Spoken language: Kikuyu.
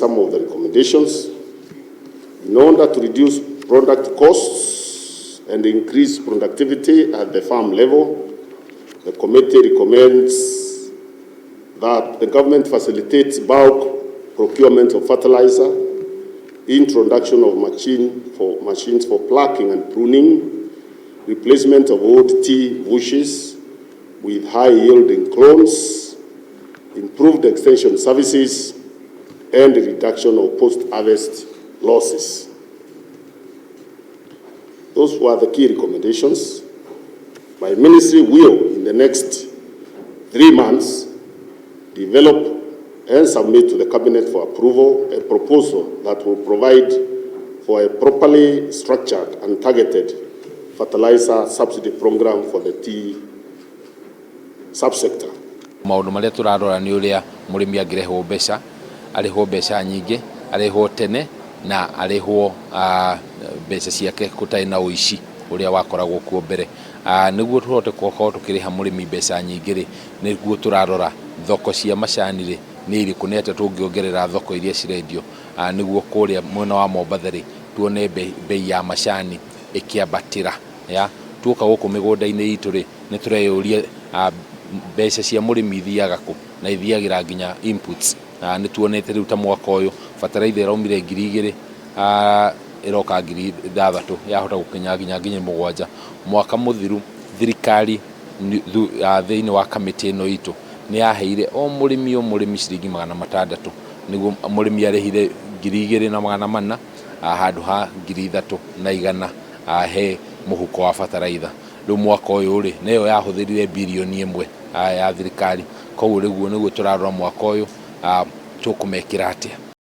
some of the recommendations. In order to reduce product costs and increase productivity at the farm level, the committee recommends that the government facilitates bulk procurement of fertilizer, introduction of machines for plucking and pruning, replacement of old tea bushes with high-yielding clones, improved extension services, and reduction of post-harvest losses. Those were the key recommendations. My ministry will, in the next 3 months, develop and submit to the Cabinet for approval a proposal that will provide for a properly structured and targeted fertilizer subsidy program for the tea subsector. Maũndũ marĩa tũrarora nĩ ũrĩa mũrĩmi angĩrehwo mbeca, arĩhwo mbeca nyingĩ, arĩhwo tene na arĩhwo mbeca ciake gũtarĩ na ũici ũrĩa wakoragwo kuo mbere. Nĩguo tũhote gũkorwo tũkĩrĩha mũrĩmi mbeca nyingĩ rĩ, nĩguo tũrarora thoko cia macani rĩ nĩ irĩkũ, nĩ atĩa tũngĩongerera thoko iria cirendio, nĩguo kũrĩa mwena wa Mombatha rĩ tuone bei ya macani ĩkĩambatĩra. Ya tuoka gũkũ mĩgũnda-inĩ itũ rĩ, nĩ tũreyũria mbeca cia mũrĩmi ithiaga kũ, na ithiagĩra nginya inputs. Nĩ tuonete rĩu ta mwaka ũyũ bataraitha ĩraumire 2000, ĩroka 6000, yahota gũkinya nginya 7000. Mwaka mũthiru thirikari thĩinĩ wa kamĩtĩ ĩno itũ nĩ yaheire o mũrĩmi o mũrĩmi ciringi 600, nĩguo mũrĩmi arĩhire 2400 handũ ha 3100 he mũhuko wa bataraitha. Rĩu mwaka ũyũ rĩ, nĩyo yahũthĩrire birioni 1 ya thirikari. Koguo rĩu nĩguo tũrarora mwaka ũyũ tũkũmekĩra atĩa.